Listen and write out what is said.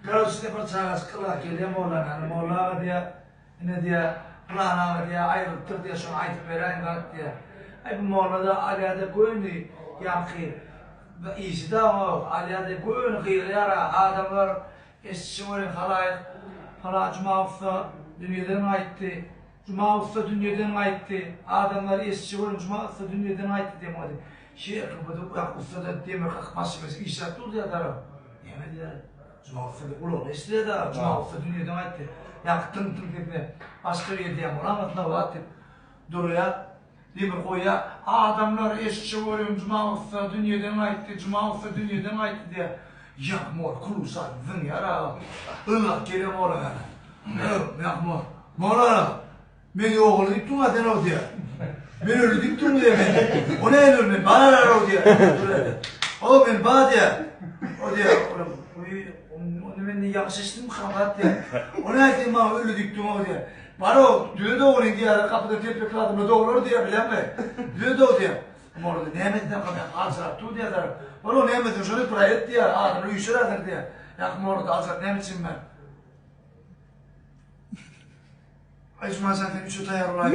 Karoçe bir çagaçyk ylgap gelýär mollanyň ýanyna. Molla aga diýýär, ine diýýär, pylan aga diýýär, aýrylypdyr diýýär, şony aýdyp beräýiň zat diýýär. Aý bu molla-da alýa-da göni ýaňky işi dagy alýa-da göni gygyrýar-a, adamlar eşitişiň welin halaýyk pylan Juma ussa dünýeden gaýtdy, Juma ussa dünýeden gaýtdy, adamlar eşitişi welin Juma ussa dünýeden gaýtdy diýen boldy. Her kim bu ussada demir kakyp maşyn geçip işläp dur diýýär dara. Näme diýýär? Juma ussa diýip gulagyna eşidilýär dagy, Juma ussa dünýeden gaýtdy. Ýaňky tyň-tyň sesine başga biri diýýän bolamasyn wagt diýip durýar. Demir goýýar. Adamlar eşitjek bolýan Juma ussa dünýeden gaýtdy, Juma ussa dünýeden gaýtdy diýýär. Ýaňky molla klusa zyňýar agam. Ylgap gelýär molla ýanyna. Ýaňky molla, Molla, Men ýogaldy diýip durma sen o diýýär. Men öldi diýip durma diýýär men. O näme öl men bar o diýýär. O men bar diýýär. O diýýär. Onda men ne ýalňyş eşitdim habat diýýär. O näme sen maňa öldi diýip durma diýýär. Bar o düze dogryň diýýär. Gapyda telpekli adamlar dograr diýýär bilenmi? Düze dog diýýär. Morda näme etsem gapyda aljyrap dur diýýär. Bar o näme etsem şony proýekt diýýär. Adamlar üýşer häzir diýýär. Ýa morda aljyrap näme üçin ben? Aý Jumajan sen üçe taýýar bolaý.